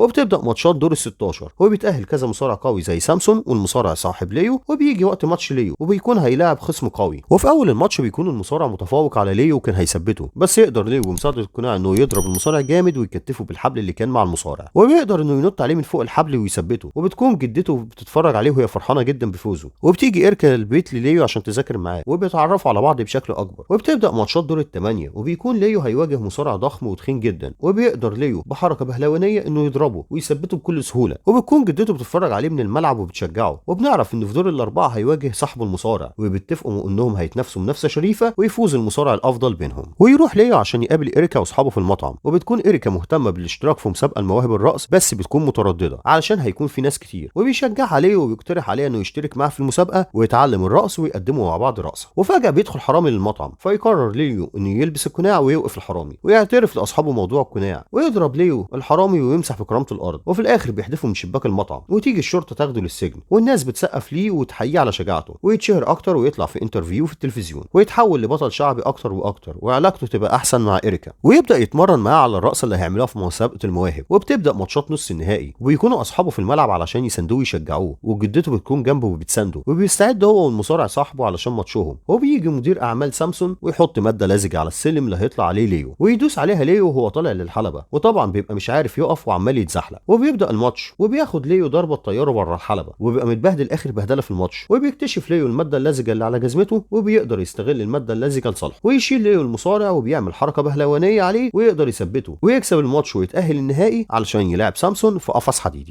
وبتبدا ماتشات دور ال 16، وبيتاهل كذا مصارع قوي زي سامسون والمصارع صاحب ليو. وبيجي وقت ماتش ليو وبيكون هيلاعب خصم قوي، وفي اول الماتش بيكون المصارع متفوق على ليو وكان هيثبته، بس يقدر ليو بمساعدة القناع انه يضرب المصارع جامد ويكتفه بالحبل اللي كان مع المصارع، وبيقدر انه ينط عليه من فوق الحبل ويثبته. وبتكون جدته بتتفرج عليه وهي فرحانة جدا بفوزه. وبتيجي إيريكا البيت لليو عشان تذاكر معاه، وبيتعرفوا على بعض بشكل اكبر. وبتبدا ماتشات دور الثمانية، وبيكون ليو هيواجه مصارع ضخم وتخين جدا، وبيقدر ليو بحركة بهلوانيه انه يضربه ويثبته بكل سهولة. وبتكون جدته بتتفرج عليه من الملعب وبتشجعه. وبنعرف انه في دور الاربعة هيواجه صاحبه المصارع، وبيتفقوا انهم هيتنافسوا منافسه شريفه ويفوز المصارع الافضل بينهم. ويروح ليو عشان يقابل إيريكا واصحابه في المطعم، وبتكون إيريكا مهتمة بالاشتراك في مسابقة المواهب الرقص، بس بتكون مترددة علشان هيكون في ناس كتير. وبيشجعها ليو وبيقترح عليها انه يشترك معاه في المسابقة ويتعلم الرقص ويقدموا مع بعض رقصه. وفجاة بيدخل حرامي للمطعم، فيقرر ليو انه يلبس القناع ويوقف الحرامي، ويعترف لاصحابه موضوع القناع، ويضرب ليو الحرامي ويمسح بكرامته الارض. وفي الاخر بيحدفه من شباك المطعم، وتيجي الشرطة تاخده للسجن، والناس بتسقف ليه وتحييه على شجاعته، ويتشهر اكتر ويطلع في interview في التلفزيون، ويتحول لبطل شعبي اكتر واكتر، وعلاقته تبقى احسن مع إيريكا، ويبدا يتمرن معاه على الرقصة اللي هيعملوها في مسابقة المواهب. وبتبدا ماتشات نص النهائي، وبيكونوا اصحابه في الملعب علشان يساندوه ويشجعوه، وجدته بتكون جنبه وبتسانده، وبيستعد هو والمصارع صاحبه علشان ماتشهم. وبيجي مدير اعمال سامسون ويحط مادة لزجه على السلم اللي هيطلع عليه ليو، ويدوس عليها ليو وهو طالع للحلبه، وطبعا بيبقى مش عارف يقف وعمال يتزحلق. وبيبدا الماتش، وبياخد ليو ضربه تطيره بره الحلبة، وبيبقى متبهدل اخر بهدله في الماتش. وبيكتشف ليو المادة اللزجه اللي على جزمته، وبيقدر يستغل المادة اللزجه لصالحه، ويشيل ليو المصارع وبيعمل حركة بهلوانيه عليه ويقدر يثبته ويكسب الماتش ويتاهل النهائي علشان يلاعب سامسون في قفص حديدي.